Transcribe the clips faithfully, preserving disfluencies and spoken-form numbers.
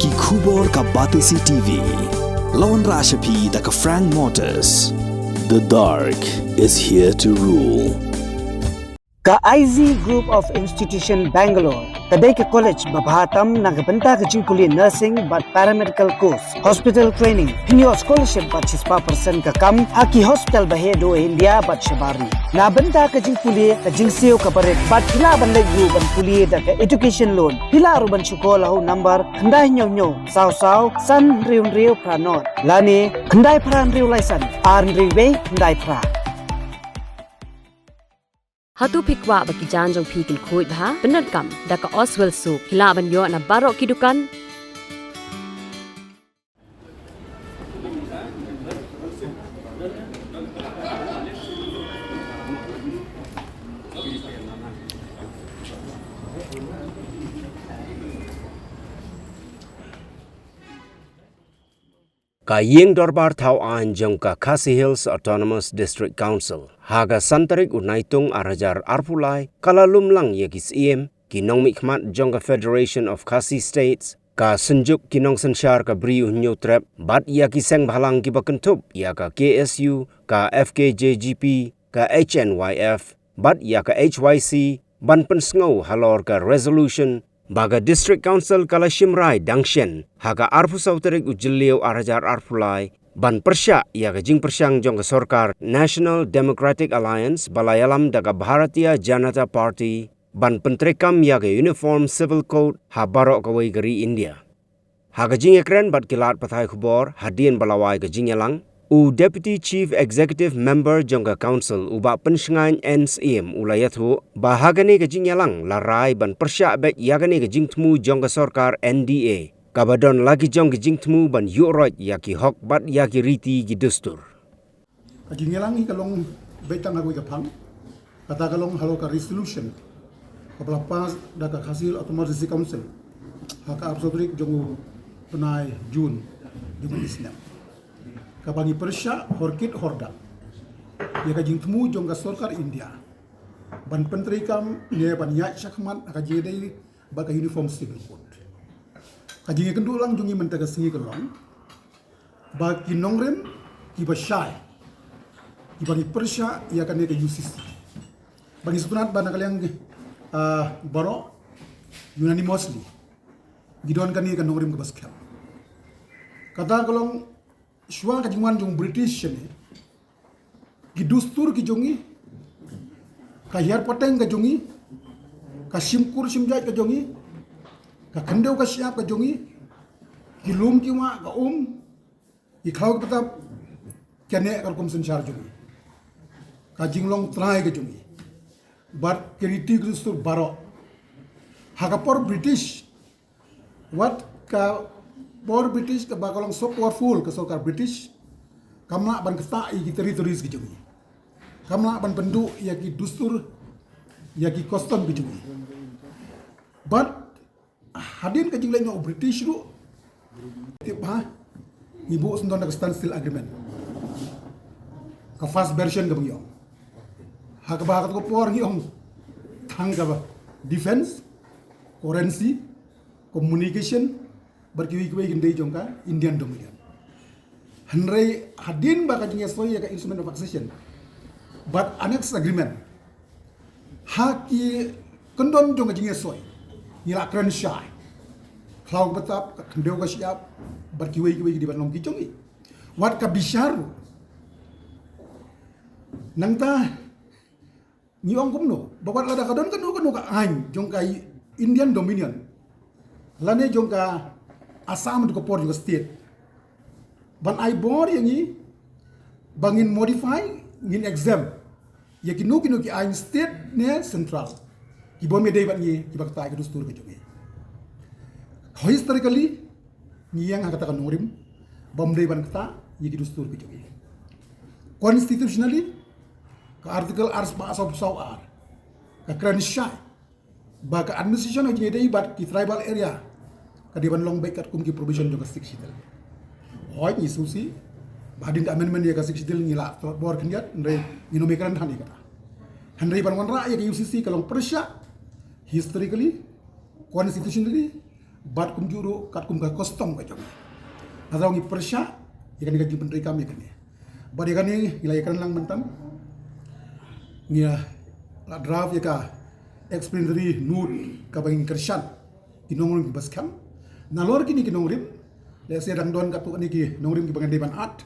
Ki khubor ka Batesi T V. La wanrah sha phi da ka Frank Motors. The dark is here to rule. Ka I Z Group of Institution Bangalore ka dei ka college ba bha tam na ka bynta ka jingpule nursing bad paramedical course, hospital training, pynïoh scholarship bad shispah percent ka kam ha ki hospital ba heh duh India bad shabar ri. Na bynta ka jingpule, ka jingsiew kaba rit bad phi lah ban leit ruh ban pule da ka education loan. Phi lah ruh ban shu call ha u number khyndai hynñiew hynñiew saw saw san hynriew hynriew phra nod lane khyndai phra hynriew lai san ar hynriew wei khyndai phra. Hato phi kwah ba ki jaiñ jong phi kin khuid bha? Pyndonkam da ka Oswell Soap. Phi lah ban ïoh na baroh ki dukan. Ka ïing dorbar thaw aiñ jong ka Khasi Hills Autonomous District Council ha ka san tarik u Naitung ar hajar arphew lai ka la lum lang ïa ki syiem, ki nongmihkhmat jong ka Federation of Khasi States, ka Synjuk ki Nongsynshar ka Bri u Hynñiewtrep bad ïa ki seng bhalang kiba kynthup ïa ka K S U, ka F K J G P, ka H N Y F bad ïa ka H Y C ban pynsngew halor ka resolution ba ka District Council ka la shim rai dang shen ha ka arphew saw tarik u Jylliew ar hajar arphew lai ban pyrshah ïa ka jingpyrshang jong ka sorkar National Democratic Alliance ba la ïalam da ka Bharatiya Janata Party ban pyntreikam ïa ka Uniform Civil Code ha baroh kawei ka ri India. Ha ka jingïakren bad ki lad pathai khubor hadien ba la wai ka jingïalang, u Deputy Chief Executive Member jong ka Council, u Bah Pynshngaiñ N Syiem, u la ïathuh ba ha kane ka jingïalang la rai ban pyrshah beit ïa kane ka jingthmu jong ka sorkar N D A kaba don la ki jong ki jingthmu ban ïuh roit ïa ki hok bad ïa ki riti ki dustur. Ka jingïalang hi ka long beit tang ha kawei ka phang. Kata ka long halor ka resolution kaba la pass da ka Khasi Hills Autonomous District Council ha ka arphew saw tarik jong u bnai June jong ka snem, kaba ngi pyrshah hor kit hor dak ïa ka jingthmu jong ka sorkar India ban pyntreikam ne ban ïaid shakhmat ha ka jingïadei bad ka Uniform Civil Code. Ka jingïakynduh lang jong ngi mynta ka sngi ka long ba ki nongrim kiba shai, kiba ngi pyrshah ïa kane ka U C C, ba ngi sngewtynnat ba na ka liang, ah, baroh unanimously ngi don kane ka nongrim kaba skhem. Kata ka long shuwa ka jingwan jong British shane, ki dustur ki jong ngi, ka hiar pateng ka jong ngi, ka shim kur shim jait ka jong ngi, ka khyndew ka shyiap ka jong ngi, ki lum ki wah, ka um, ki khlaw ki btap, ka neh ka rukom synshar jong ngi, ka jinglong trai ka jong ngi bad ki riti ki dustur baroh. Ha ka por British, wat ka por British kaba ka long so powerful ka sorkar British, kam lah ban ktah ïa ki territories ki jong ngi, kam lah ban pynduh ïa ki dustur, ïa ki custom ki jong ngi. Bad hadien ka jingleit noh u British ruh, tip ba ngi buh syndon da ka Standstill Agreement, ka first version kaba ngi ong. Ha kaba ha kato ka por ngi ong tang kaba defense, currency, communication bad kiwei kiwei kin dei jong ka Indian Dominion. Hynrei hadien ba ka jingïasoi ïa ka Instrument of Accession bad Annex Agreement, ha ki kyndon jong ka jingïasoi ngi la kren shai, khlaw ka btap, ka khyndew ka shyiap bad kiwei kiwei ki dei ban long ki jong ngi. Wat ka bishar ruh, nangta ngi ong kumno ba wat lada ka don kano kano ka aiñ jong ka Indian Dominion lane jong ka Assam, haduh ka por jong ka state, ban ai bor ïa ngi ba ngin modify, ngin exempt ïa kino kino ki aiñ state ne central kiba ym dei bad ngi, kiba ktah ïa ka dustur ka jong ngi. Historically ngi ïeng ha kata ka nongrim ba ym dei ban ktah ïa ki dustur ka jong ngi. Constitutionally, ka Article arspah saw phew saw ar ka kren shai ba ka administration ha ka jingïadei bad ki tribal area ka dei ban long beit katkum ki provision jong ka Sixth Schedule. Hooid, ngi sngewsih ba hadien ka amendment ïa ka Sixth Schedule ngi la tlot bor khyndiat, hynrei ngin ym ïakren than ïa kata. Hynrei ban wanrah ïa ka U C C ka long pyrshah historically, constitutionally, Bad kumjuh ruh katkum ka custom ka jong ngi. Haba ngi pyrshah ïa kane ka jingpyntreikam ïa kane, bad ïa kane ngi la ïakren lang mynta. Ngi la draft ïa ka explanatory note kaba ngi kyrshan ki nongrim kiba skhem. Nalor kine ki nongrim, lehse dang don katto katne ki nongrim kiba ngi dei ban add.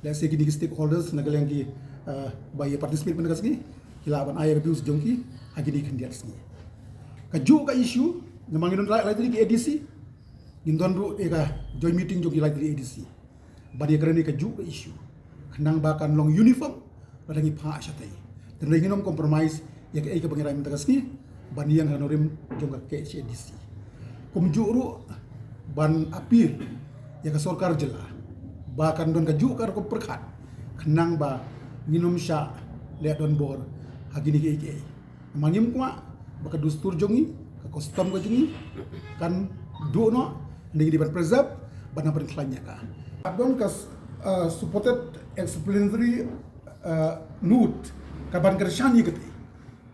Lehse kine ki stakeholders na ka liang ki, eh, ba ïa participate mynta ka sngi, ki lah ban ai ïa ka views jong ki ha kine ki khyndiat sngi. Kajuh ka issue, namar ngi don lai, lai tylli ki A D C, ngin don ruh ïa ka joint meeting jong ki lai tylli A D C ban ïakren ïa kajuh ka issue, khnang ba kan long uniform lada ngi phah shatai. Te ngi ngim compromise ïa kaei kaba ngi rai mynta ka sngi ban ïeng ha nongrim jong ka K H A D C. Kumjuh ruh ban appeal ïa ka sorkar jylla ba kan don kajuh ka rukom pyrkhat, khnang ba ngin ym shah leh donbor ha kine kiei kiei. Namar ngim kwah ba ka dustur jong ngi, ka custom ka jong ngi kan duh noh, ngi dei ban preserve, ban nang pynkhlaiñ ïa ka. Don ka, uh, supported explanatory, uh, note kaban kyrshan ïa kata.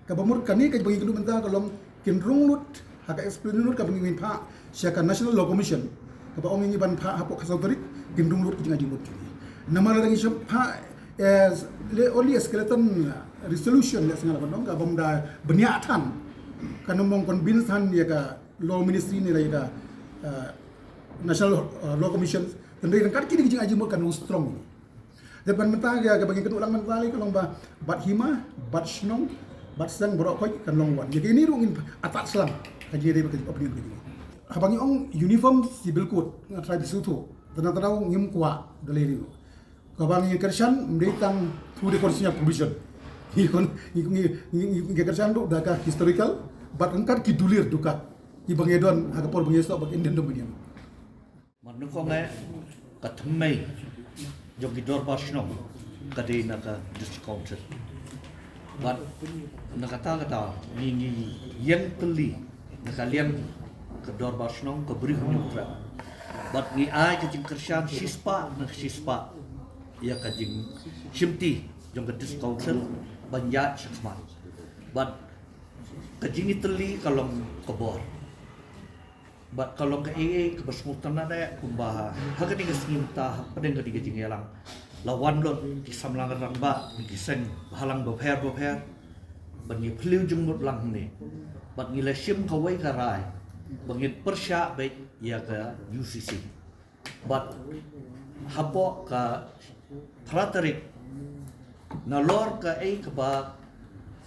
Kaba mut kane kaba ngi kynduh mynta ka long kin rung lut ha ka explanatory note kaba ngi phah sha ka National Law Commission, kaba ong ngi ban phah hapoh ka saw tarik, kin rung lut ki jingngeit jingmut jong ngi. Namar lada ngi shem phah, eh, le only a skeleton resolution, lehse nga la ban ong, kaba ym da bniah than, kan ym convince than ïa ka law ministry ne la ïa ka, eh, National, eh, Law Commission. Hynrei ryngkat kine ki jingngeit jingmut kan long strong. Dep ban mynta ka, kaba ngi kynduh lang mynta lei ka long ba bad hima, bad shnong, bad seng baroh khoit kan long wan. Ïa kine ruh ngin atat slam ka jingïadei bad ka opinion ka jong ngi. Haba ngi ong uniform civil code, nga try ba sngewthuh. Tang tang ngim kwah da lei ruh. Kaba ngi kyrshan ym dei tang through the constitutional provision. Ngi, ngi, ngi, ngi, ngi kyrshan ruh da ka historical, bad ryngkat ki dulir dukat kiba ngi don ha ka por ba ngi snoh bad ka Indian Dominion. Mar nyngkong eh, ka thymmei jong ki dorbar shnong ka dei na ka District Council. Bad na kata kata ngi, ngi ïeng tylli na ka liang ka dorbar shnong ka Bri u Hynñiewtrep. Bad ngi ai ka jingkyrshan shispah na shispah ïa ka jingshimti jong ka District Council ban ïaid shakhmat. Bad ka jingïatylli ka long ka bor. Bad ka long kaei kaei kaba sngewtynnad eh kumba ha kane ka sngi mynta hapdeng kane ka jingïalang la wan lut ki samla rangbah na ki seng bhalang bapher bapher ban ïa phylliew jingmut lang hangne. Bad ngi la shim kawei ka rai ba ngin pyrshah beit ïa ka U C C. Bad hapoh ka phra tarik, nalor kaei kaba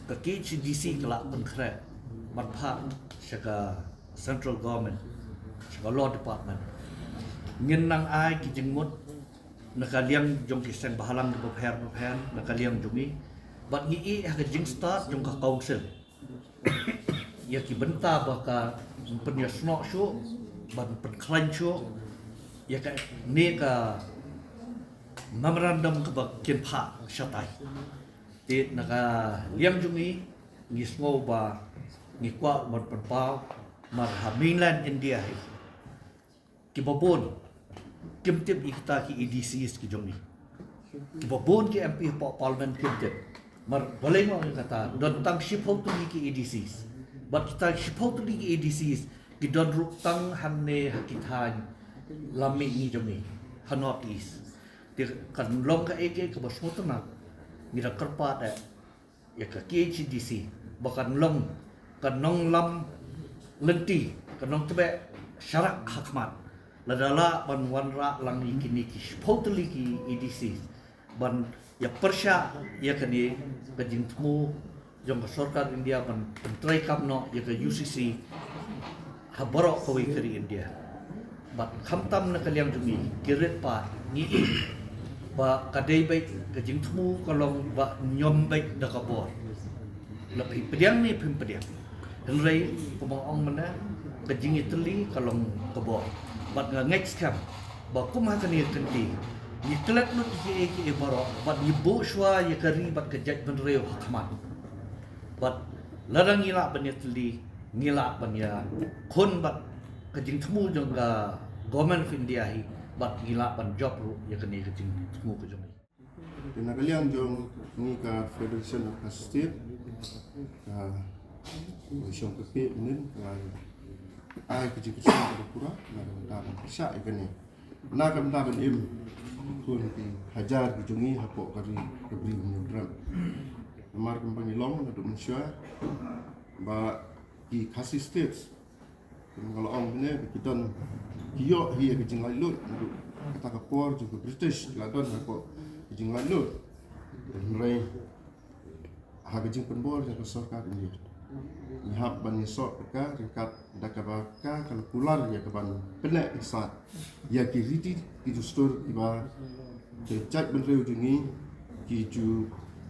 ka K H A D C ka la pynkhreh marphah sha ka central government, sha ka law department, ngin nang ai ki jingmut na ka liang jong ki seng bhalang bapher bapher na ka liang jong ngi. Bad ngi ïeh ha ka jingstad jong ka council ïa ki bynta ba kan pynïasnoh shuh, ban pynkhlaiñ shuh ïa kane ka memorandum kaba kin phah shatai. Te na ka liang jong ngi, ngi sngew ba ngi kwah ban pynpaw, mar ha mainland India hi kiba bun kim tip ïa kita ki A D Cs ki jong ngi. Kiba bun ki M P hapoh Parliament kim tip. Mar balei nga ong ïa kata, don tang shiphew tylli ki A D Cs. Bad kita shiphew tylli ki A D Cs ki don ruh tang hangne ha ki thaiñ lam mihngi jong ngi ha North East. Te kan long kaei kaei kaba sngewtynnad, ngi da kyrpad eh ïa ka K H A D C ba kan long ka nonglam lynti, ka nongtbeh sharak ha khmat. Lada lah ban wanrah lang ïa kine ki shiphew tylli ki A D C ban ïa pyrshah ïa kane ka jingthmu jong ka sorkar India ban pyntreikam noh ïa ka U C C ha baroh kawei ka ri India. Bad khamtam na ka liang jong ngi, ki rit pat ngi ïohi ba ka dei beit ka jingthmu ka long ba ñiom beit da ka bor. La phi pdiang ne phim pdiang, hynrei kumba nga ong mynne, ka jingïatylli ka long ka bor. Bad nga ngeit skhem ba kum ha kane ka kynti ngi klet lut ïa kiei kiei baroh bad ngi buh shuwa ïa ka ri bad ka jaitbynriew ha khmat. Bad lada ngi lah ban ïatylli, ngi lah ban ïakhun bad ka jingthmu jong ka Government of India hi, bad ngi lah ban jop ruh ïa kane ka jingthmu ka jong ngi. Te na ka liang jong ngi ka Federation of Khasi State, ka Commission ka phi mynnin ka Ai ka jingkyrshan kaba pura na ka bynta ban pyrshah ïa kane, na ka bynta ban im khun ki hajar ki jong ngi hapoh ka ri ka bri u Hynñiewtrep. Namar kumba ngi long naduh mynshuwa ba ki Khasi States, kumba nga la ong mynne, ba ki don, ki ïoh hi ïa ka jinglaitluid naduh kata ka por jong ka British, ki la don hapoh ka jinglaitluid. Hynrei ha ka jingpynbor jong ka sorkar India, ngi hap ban ïasoh ïa ka ryngkat da kaba ka, ka la kular ïa ka ban pynneh pynsah ïa ki riti ki dustur kiba ki jaitbynriew jong ngi ki ju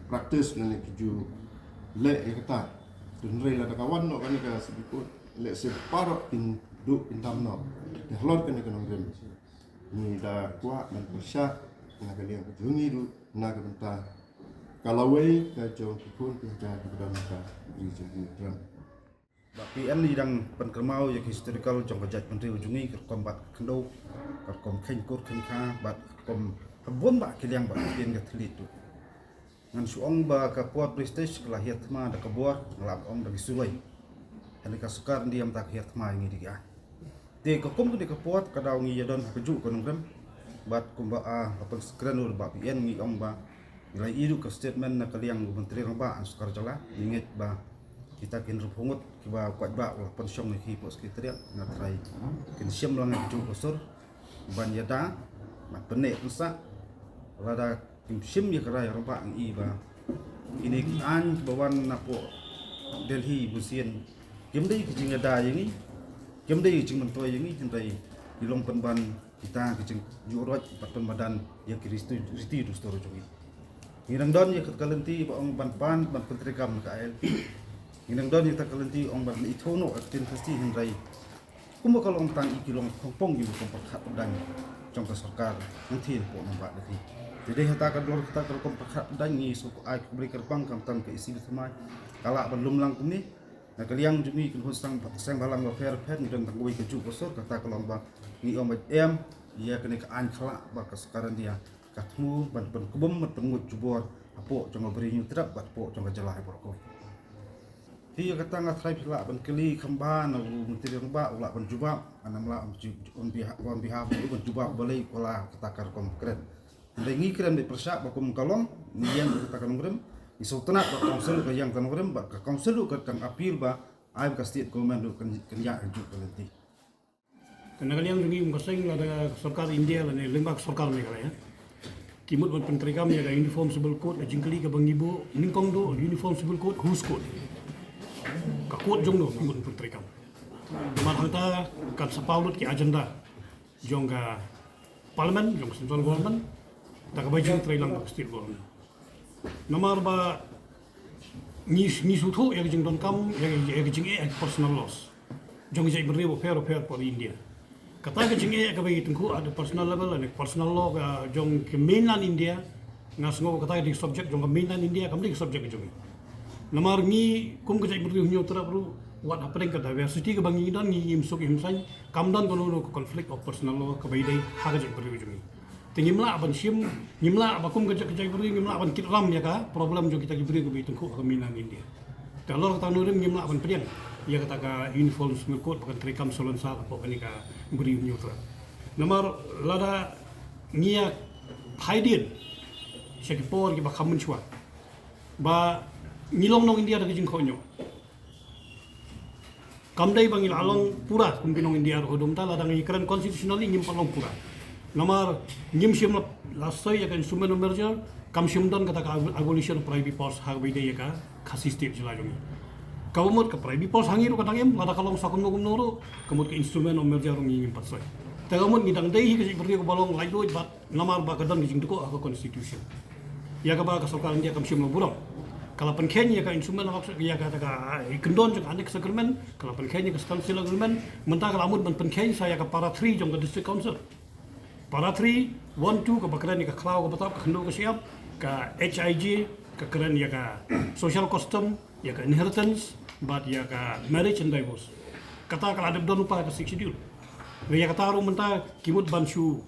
practice lane ki ju leh ïa kata. Te hynrei lada ka wan noh kane ka Supreme Court, lehse baroh kin duh kin dam noh. Te halor kane ka nongrim, ngi da kwah ban pyrshah na ka liang ka jong ngi ruh na ka bynta ka lawei ka jong ki khun ki hajar kiba don ha ka ri jong ngi. Ba P N i dang pynkynmaw ïa ki historical jong ka jaitbynriew jong ngi, ka rukom bat ka khyndew, ka rukom kheiñ kur kheiñ kha, bad ka rukom ha bun bah ki liang, bad ka ktien ka thylliej ruh. Ngan shu ong ba ka por British ka la hiar thma da ka bor, nga la ong da ki suloi. Hynrei ka sorkar India mynta ka hiar thma ïa ngi da ki aiñ. Te ka kum kane ka por ka daw ngi ïa don ha kajuh ka nongrim. Bad kumba, ah, la pynskren u Bah P N, ngi ong ba ngi la ïoh ka statement na ka liang u Myntri Rangbah, ah, sorkar jylla, ngi ngeit ba kita ki hynriewphew ngut kiba u Koit Bah u la pynshong ïa ki hapoh Secretariat, nga tharai kin shim lang ïa kajuh ka sur ban ïada, ban pynneh pynsah. Lada kim shim ïa ka rai rangbah, ngi i ba kine ki aiñ kiba wan napoh Delhi bunsien kim dei ki jingïada ïa ngi, kim dei ki jingmyntoi ïa ngi, hynrei ki long pynban kita ki jingjuh roit bad pynmadan ïa ki riti, riti dustur jong ngi. Ngi dang don ïa kata ka lynti ba ong ban pan, ban pyntreikam ka I L P. Ngi dang don ïa kata ka lynti ong ban ithuh noh ka ktien Khasi, hynrei kumba ka long tang i ki long pong pong ki rukom pyrkhat pyrdain jong ka sorkar hangtei hapoh nongbah Delhi. Te dei hata ka dor kata ka rukom pyrkhat pyrdain ngi sngewkwah ai khublei kyrpang khamtam ka E C P thymmai ka lah ban lum lang kumne. Na ka liang jong ngi ki khun seng, seng bhalang bapher bapher ngi don tang kawei kajuh ka sur, kata ka long ba ngi ong ba em ïa kane ka aiñ khlak ba ka sorkar India ka thmu ban, ban pynkhum ban pynnguid jubor hapoh jong ka Bri Hynñiewtrep bad hapoh jong ka jylla baroh kawei. Te ïa kata nga tharai phi lah ban kylli kham bha na u Myntri Rangbah, u lah ban jubab, ngan ym lah on behalf, on behalf u ban jubab balei ka la kata ka rukom kren. Hynrei ngi kren beit pyrshah ba kum ka long, ngi ïeng kata ka nongrim, ngi sngewtynnat ba ka council ka ïeng ka nongrim, ba ka council ruh ka dang appeal ba ai ba ka state government ruh kan, kan ïaid kajuh ka lynti. Te na ka liang jong ngi kum ka seng, lada ka sorkar India lane lyngba ka sorkar Meghalaya ki mut ban pyntreikam ïa ka Uniform Civil Code, ka jingkylli kaba ngi buh nyngkong duh, Uniform Civil Code, whose code? Ka code jongno ki mut ban pyntreikam? Namar hangta kan sa paw lut ki agenda jong ka Parliament, jong ka Central Government, da kaba jingtrei lang bad ka State Government. Namar ba ngi, ngi sngewthuh ïa ka jingdonkam ïa ka, ïa ka jingeh ïa ka personal laws jong ki jaitbynriew bapher bapher hapoh India. Kata ka jingeh kaba ngi tyngkhuh at the personal level, lane personal law ka jong ka mainland India, nga sngew kata ka dei subject jong ka mainland India, kam dei ka subject ka jong ngi. Namar ngi kum ka jaitbynriew Hynñiewtrep ruh, wat hapdeng ka diversity kaba ngi don, ngi im suk im saiñ, kam don kano kano ka conflict of personal law kaba ïadei ha ka jaitbynriew jong ngi. Te ngim lah ban shim, ngim lah ba kum ka jait, ka jaitbynriew ngim lah ban kit ram ïa ka problem jong kita ki briew kiba tyngkhuh ha ka mainland India. Te halor kata ka nongrim ngim lah ban pdiang ïa kata ka Uniform Civil Code ba kan treikam salonsar hapoh kane ka Bri Hynñiewtrep. Namar lada ngi ïa phaidien sha ki por kiba kham mynshuwa ba ngi long nong India da ka jingkohnguh. Kam dei ba ngi la long pura kum ki nong India ruh, haduh mynta lada ngi kren constitutionally ngim pat long pura. Namar ngim shym la, la soi ïa ka instrument of merger, kam shym don kata ka abolition of privy purse ha kaba ïadei ïa ka Khasi State jylla jong ngi. Kaba mut ka privy purse ha ngi ruh ka dang im, lada ka long sa kumno kumno ruh, ka mut ka instrument of merger ruh ngi ngim pat soi. Te ka mut ngi dang dei hi ka jaitbynriew kaba long laitluid bad namar ba ka don ka jingdukok ha ka constitution. Ïa kaba ka sorkar India kam shym la burom. Ka la pynkheiñ ïa ka instrument of, ïa kata ka, ah, i kyndon jong ka Annexed Agreement, ka la pynkheiñ ïa ka Standstill Agreement, mynta ka la mut ban pynkheiñ sa ïa ka para three jong ka District Council. Para three, one, two, kaba kren ïa ka khlaw ka btap, ka khyndew ka shyiap, ka H I J, ka kren ïa ka social custom, ïa ka inheritance, bad ïa ka marriage and divorce. Kata ka la dep don lypa ha ka Sixth Schedule. Ïa kata ruh mynta ki mut ban shu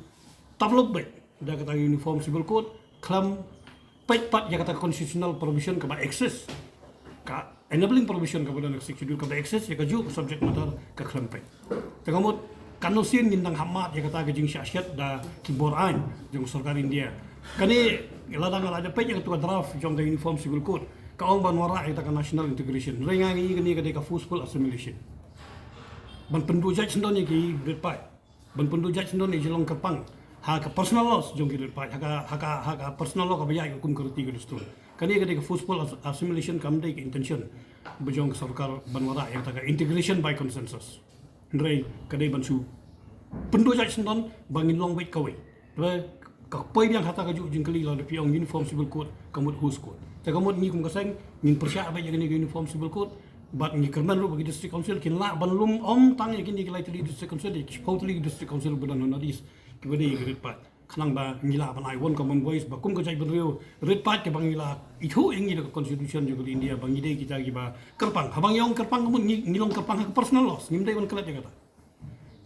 tap lok beit da kata Uniform Civil Code, khlem peit pat ïa kata constitutional provision kaba exist. Ka enabling provision kaba don ha ka Sixth Schedule kaba access ïa kajuh ka subject matter ka khlem peit. Te ka mut katno sien ngin dang hammat ïa kata ka jingshah shet da ki bor aiñ jong sorkar India. Kane lada nga la peit ïa katu ka draft jong ka Uniform Civil Code ka ong ban wanrah ïa kata ka national integration. Hynrei nga ngi kane ka dei ka forceful assimilation. Ban pynduh jait sngewdon ïa ki rit paid. Ban pynduh jait sngewdon ïa ki jinglong kyrpang ha ka personal laws jong ki rit paid, ha ka, ha ka, ha ka personal law kaba ïaid kum ka riti ka dustur. Kane ka dei ka forceful as-, assimilation, kam dei ka intention ba jong ka sorkar ban wanrah ïa kata ka integration by consensus. Hynrei ka dei ban shu pynduh jait sngewdon ba ngin long wei kawei. Te ka poi biang ha kata kajuh jingkylli lada phi ong Uniform Civil Code ka mut whose code. Te ka mut ngi kum ka seng ngin pyrshah beit ïa kane ka Uniform Civil Code bad ngi kyrmen ruh ba ki District Council kin lah ban lum ym tang ïa kine ki lai tylli District Council, ïa ki shiphew tylli ki District Council ba don ha North East kiba dei ïa ki rit paid. Khnang ba ngi lah ban ai one common voice ba kum ka jaitbynriew rit paid kaba ngi la ithuh ïa ngi da ka Constitution jong ka ri India ba ngi dei kita kiba kyrpang. Haba ngi ong kyrpang ka mut ngi, ngi long kyrpang ha ka personal laws, ngim dei ban klet ïa kata.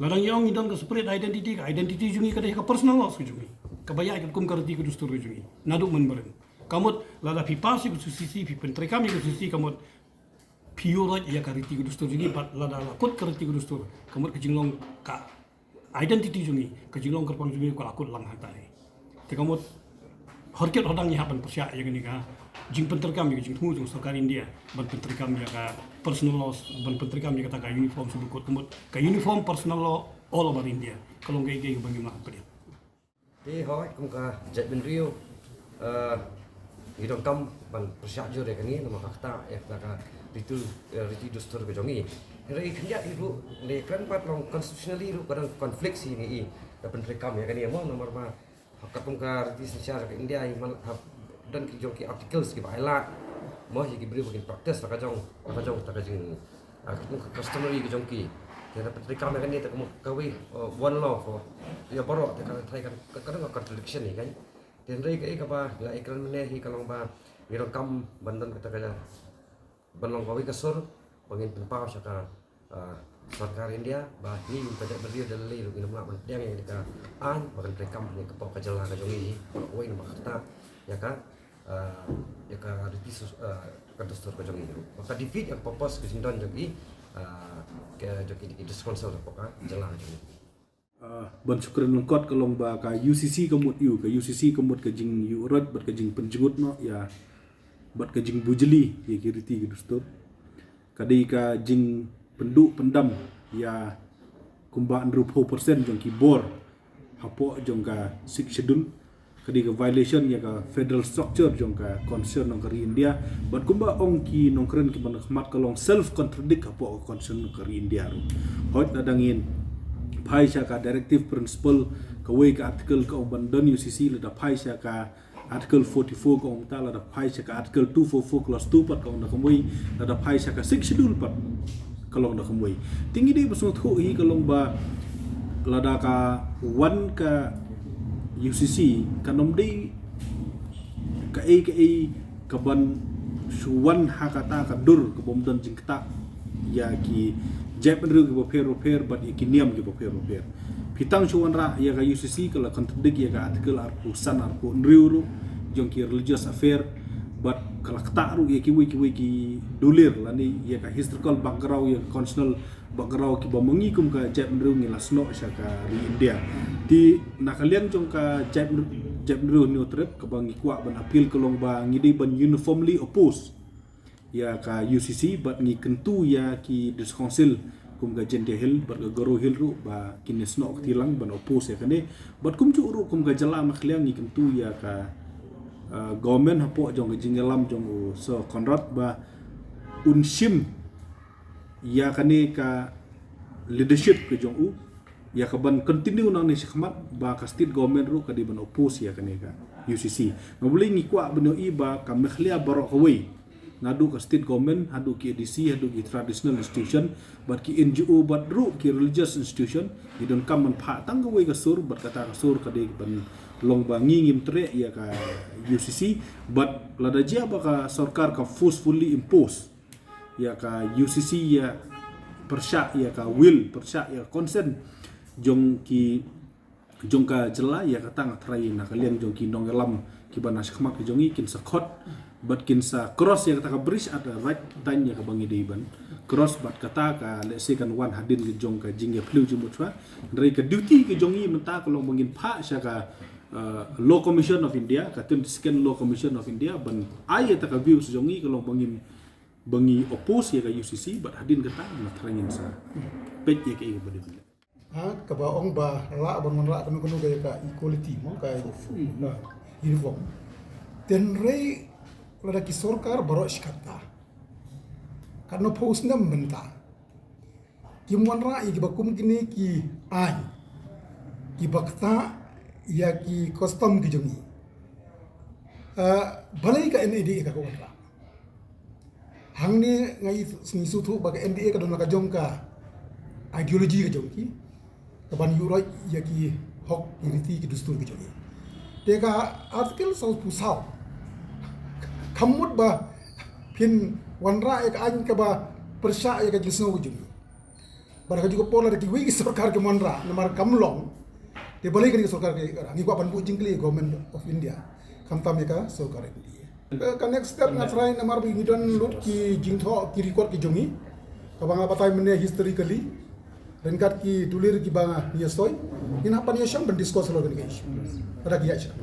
Lada ngi ong ngi don ka separate identity, ka identity jong ngi ka dei ha ka personal laws ka jong ngi, kaba ïaid kum ka riti ka dustur ka jong ngi naduh mynbarim. Ka mut lada phi pass ïa ka C C C, phi pyntreikam ïa ka C C C, ka mut phi ïuh rai ïa ka riti ka dustur jong ngi, bad lada la kut ka riti ka dustur ka mut ka jinglong ka identity jong ngi, ka jinglong kyrpang jong ngi ka la kut lang hangtai. Te ka mut hor kit hor dang ngi hap ban pyrshah ïa kane ka jingpyntreikam ïa ka jingthmu jong sorkar India ban pyntreikam ïa ka personal laws, ban pyntreikam ïa kata ka Uniform Civil Code, ka mut ka uniform personal law all over India ka long kaei kaei kaba ngim lah ban pdiang. Te hooid, kum ka jaitbynriew, eh, ngi donkam ban pyrshah jur ïa kane namar ka ktah ïa ka riti, eh, riti dustur ka jong ngi. Hynrei khyndiat hi ruh, lada kren pat long constitutionally ruh ka don conflict hi ngi i da pyntreikam ïa kane mo, namar ba ha ka kum ka riti synshar ka India i man ha don ki jong ki articles kiba ailad mo ïa ki briew ba kin practice la ka jong, la ka jong ta ka jing, ah, ka kum ka customary ka jong ki. Te da pyntreikam ïa kane te ka mut kawei, uh, one law for ïa baroh, te ka tharai ka, ka, ka don ka contradiction hi kan. Te hynrei kaei kaba la ïakren mynne hi ka long ba ngi donkam ban don kata ka, ban long kawei ka sur ba ngin pynpaw sha ka, ah, sorkar India ba ngi kum ka jaitbynriew da lei ruh ngin ym lah ban pdiang ïa ka aiñ ba kan treikam ha kane ka pok ka jylla ka jong ngi hi baroh kawei namar kata ïa ka, ah, ïa ka riti sus-, ah, ka dustur ka jong ngi ruh. Ba ka defeat ïa ka purpose ka jingdon jong ki, ah, ka jong ki, ki District Council hapoh ka jylla ka jong ngi. Ah, ban shu kren lyngkot ka long ba ka U C C ka mut ïu, ka U C C ka mut ka jingïuhroit bad ka jingpynjngut noh ïa bad ka jingbujli ïa ki riti ki dustur. Ka dei ka jingpynduh pyndam ïa kumba hynriewphew percent jong ki bor hapoh jong ka Sixth Schedule. Ka dei ka violation ïa ka federal structure jong ka constitution jong ka ri India. Bad kumba ong ki nongkren kiba na khmat ka long self contradict hapoh ka constitution jong ka ri India ruh. Hooid lada ngin phai sha ka directive principle kawei ka article ka ong ban don U C C, lada phai sha ka article forty-four ka ong ta, lada phai sha ka article two four four clause two pat ka ong da kumwei, lada phai sha ka Sixth Schedule pat ka long da kumwei. Te ngi dei ba sngewthuh hi ka long ba lada ka wan ka U C C kan ym dei kaei kaei kaban shu wan ha kata ka dur kaba ym don jingktah ïa ki jaitbynriew kiba pher ba pher bad ïa ki niam kiba pher ba pher. Phi tang shu wanrah ïa ka U C C ka la contradict ïa ka article arphew san arphew hynriew ruh jong ki religious affair bad ka la ktah ruh ïa kiwei kiwei ki dulir lane ïa ka historical background, ïa ka constitutional background kiba ma ngi kum ka jaitbynriew ngi la snoh sha ka ri India. Te na ka liang jong ka jaitbynriew, jaitbynriew Hynñiewtrep kaba ngi kwah ban appeal ka long ba ngi dei ban uniformly oppose ïa ka U C C bad ngi kyntu ïa ki District Council kum ka Jaintia Hills bad ka Garo Hills ruh ba kin ïa snoh kti lang ban oppose ïa kane. Bad kumjuh ruh kum ka jylla na ka liang ngi kyntu ïa ka, uh, government hapoh jong ka jingïalam jong u Sir Conrad ba un shim ïa kane ka leadership ka jong u ïa kaban continue nangne shakhmat ba ka state government ruh ka dei ban oppose ïa kane ka U C C. Namar balei ngi kwah ban ïohi ba ka Meghalaya baroh kawei, naduh ka state government haduh ki A D C haduh ki traditional institution bad ki N G O bad ruh ki religious institution, ngi donkam ban phah tang kawei ka sur bad kata ka sur ka dei ban long ba ngi ngim treh ïa ka U C C. Bad lada jia ba ka sorkar ka forcefully impose ïa ka U C C, ïa pyrshah ïa ka will, pyrshah ïa ka consent jong ki, jong ka jylla, ïa kata nga tharai na ka liang jong ki nongïalam kiba na shakhmat ka jong ngi kin sa khot Bad kin sa cross ïa kata ka bridge at the right time ïa kaba ngi dei ban cross, bad kata ka, let's say, kan wan hadien ka jong ka jingïaphylliew jingmut shwa. Hynrei ka duty ka jong ngi mynta ka long ba ngin phah sha ka, uh, Law Commission of India, ka twenty-second Law Commission of India, ban ai ïa kata ka view sha jong ngi ka long ba ngin, ba ngi oppose ïa ka U C C, bad hadien kata nga thrang ngin sa peit ïa kaei kaba dei ban leh. Ha, kaba ong ba lah ban wanrah kano kano ka, ka equality mo, ka, hmm, uniform. Hynrei lada ki sorkar baroh shi katta, katno phew snem mynta, kim wanrah ïa kiba kum kine ki aiñ kiba ktah ïa ki custom ki jong ngi. Ah, balei ka N A D A ka wanrah? Hangne nga i, ngi sngewthuh ba ka N D A ka don la ka jong ka ideology ka jong ki, ka ban ïuh roit ïa ki hok, ki riti, ki dustur ki jong ki. Te ka Article sawphew saw kam mut ba phin wanrah ïa ka aiñ kaba pyrshah ïa ka jingsngew ka jong ki. Bad ha kajuh ka por lada kiwei ki sorkar kim wanrah namar kam long, te balei kane ka sorkar ka, ngi kwah ban buh jingkylli Government of India, khamtam ïa ka sorkar India. Eh, ka next step nga trai namar ba ngi don lut ki jingthoh, ki record ki jong ngi, kaba nga batai mynne historically, ryngkat ki dulir kiba ngi ïa soi, ngin hap ban ïa shong ban discuss halor kane ka issue. Lada ki ïa shong.